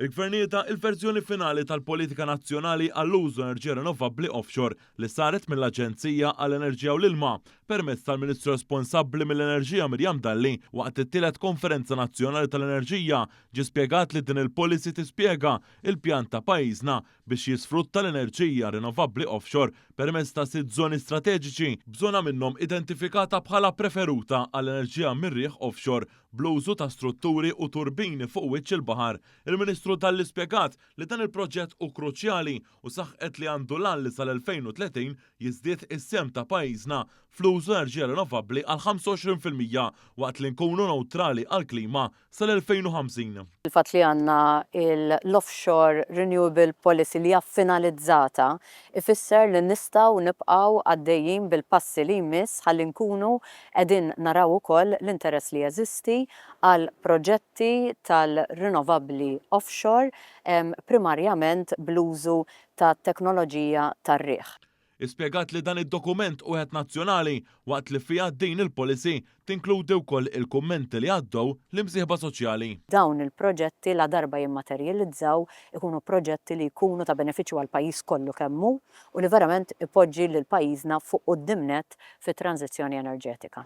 Il-Gvern nieda il-verżjoni finali tal-Politika Nazzjonali għall-użu enerġija rinnovabbli offshore li saret mill-Aġenzija għall-Enerġija u l-Ilma permezz tal-Ministru responsabbli mill-Enerġija Miriam Dalli waqt it-tielet Konferenza Nazzjonali tal-Enerġija. Ġie spjegat li din il-policy tispjega il-pjan ta' pajjiżna biex jisfrutta l-enerġija rinnovabbli offshore permezz ta' sitt żoni strateġiċi, b'żona minnhom identifikata bħala preferuta għall-enerġija mir-riħ offshore bl-użu ta' strutturi u turbini fuq wiċċ il-baħar. Il-Ministru Dalli spjegat li dan il-proġett hu kruċjali u saħqet li għandu l-għan li sal-2030 jiżdied is-sehem ta' pajjiżna fl-użu enerġija rinnovabbli għal 25% waqt li nkunu newtrali għall-klima sal-2050. Il-fatt li għandna l-Offshore Renewable Policy li hija finalizzata ifisser li nistgħu nibqgħu għaddejjin bil-passi li jmiss ħalli nkunu qegħdin naraw ukoll l-interess li jeżisti għal proġetti tal-rinnovabbli offshore primarjament bl-użu tat-teknoloġija tar-riħ. Ispjegat li dan id-dokument wieħed nazzjonali waqt li fiha din il-policy tinkludi wkoll il-kummenti li għaddew l-imsieħba soċjali. Dawn il-proġetti ladarba jimmaterjalizzaw ikunu proġetti li jkunu ta' benefiċċju għall-pajjiż kollu kemm hu u li verament ipoġġi lil pajjiżna fuq quddiem nett fit-tranżizzjoni enerġetika.